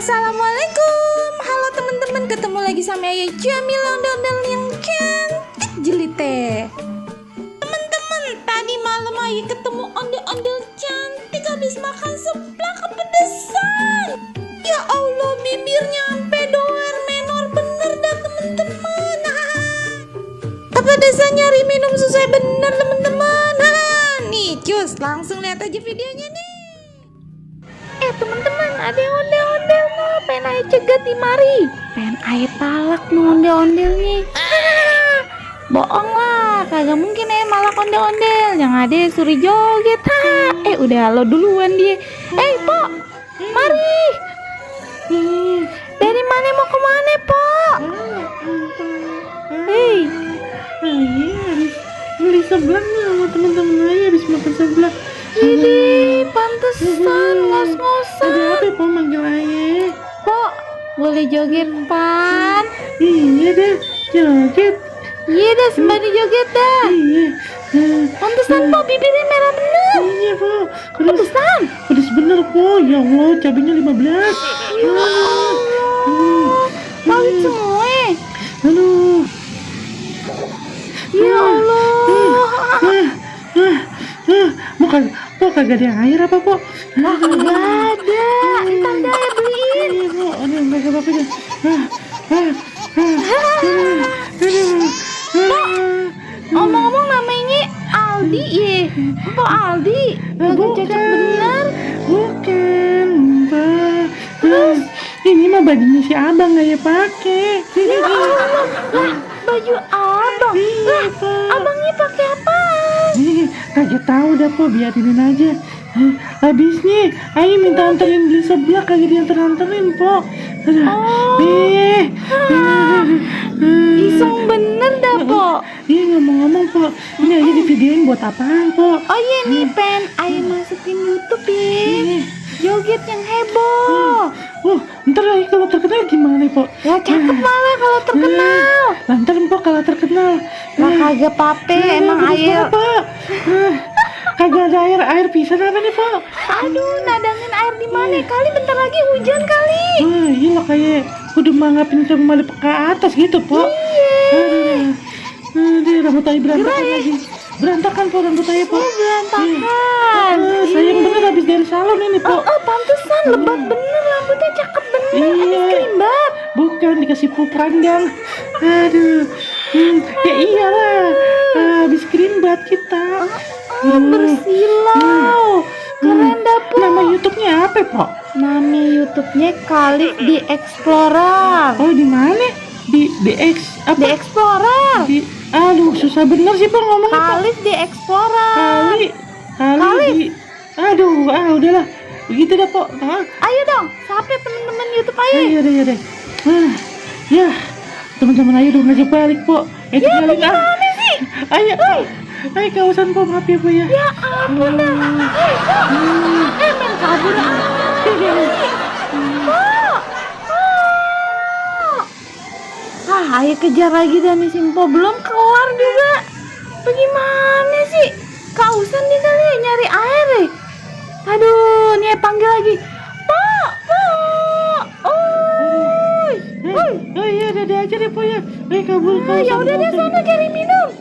Assalamualaikum. Halo teman-teman, ketemu lagi sama Ayah Jamila ondel-ondel yang cantik jelite. Teman-teman, tadi malam Ayah ketemu ondel-ondel cantik habis makan seblak kepedesan. Ya Allah, bibirnya sampai doer menor bener dah teman-teman. Kepedesan nyari minum susah bener teman-teman. Nih, cus, langsung lihat aja videonya nih. Teman-teman, ada ondel-ondel no, pengen Ayah cegat di mari, pengen Ayah palak no ondel-ondelnya. Bohong lah, kagak mungkin malak ondel-ondel, yang ada suruh joget. Udah lo duluan dia. Po, mari. Dari mana mau kemana, Po? Ayah habis beli seblak nih sama teman-teman Ayah habis makan seblak. Ini pantesan ngos-ngosan. Ada apa Po manggil Ayah? Po, boleh joget pan? Iya deh, joget. Iya dah, sembari joget dah. Iya. Pantesan Po, bibirnya merah bener. Iya Po, Pantesan. pedes bener Po. Ya Allah, cabenya 15. Ya Allah, pahit semua. Aduh. Ya Allah. Po kagak ada air apa Po? Kagak ada. Ntar dah Ayah beliin. Iya Po, aduh nggak apa-apa deh. Ngomong-ngomong namanya Aldi ya. Po Aldi. Kagak cocok bener. Bukan, Mbak. Ini mah bajunya si Abang Ayah pakai. Ya Allah. Lah, baju abang. Iya, Lah, Pak. abangnya pakai apa? Kagak tahu dah Po, biarin aja. Habis nih, Ayah minta anterin beli seblak, kagak dianterin Po. Iseng bener dah Po. Iya ngomong-ngomong Po, ini Ayah di videoin buat apaan Po? Oh iya nih, pengen Ayah masukin YouTube ya. Joget yang heboh. Ntar Ayah kalau terkenal gimana Po? Ya cakep malah kalau terkenal. Ntar Po kalau terkenal. Lah kagak pape, emang Ayah. Kagak ada air pisan apa nih Po? Aduh, nadangin air di mana? Kali bentar lagi hujan kali. Iya lah kayak udah mangapin sama ke atas gitu Po. Iya. Aduh, rambut Ayah berantakan Gerak ya? lagi. Berantakan Po rambut Ayah Po. Berantakan. Sayang bener habis dari salon ini Po. Pantesan lebat bener, rambutnya cakep bener. Iya. Habis kerimbat. Bukan dikasih pup randang. Aduh. Ya iyalah. Habis kerimbat kita. Bersilau. Keren dah Po. Nama YouTube-nya apa Po? Nama YouTube-nya Khalif di Explorer. Oh di mana? Di X apa? Di Explorer. Aduh susah bener sih Po ngomongnya Po. Khalif di Explorer. Kali. Aduh, udahlah. Begitu dah Po. Ayo dong, sapa teman-teman YouTube Ayah. Iya deh. Ya, teman-teman Ayah udah ngajak balik Po. Gimana sih? Ayo kausan Po, maaf ya Po ya. Ya ampun dah. Main kabur Ayah kejar lagi dan nih Simpo belum keluar juga. Bagaimana sih? Kausan nih kali nyari air nih. Aduh, nih panggil lagi. Po. Oh iya, udah aja deh Po ya. Kabur. Ya udah deh sana cari minum.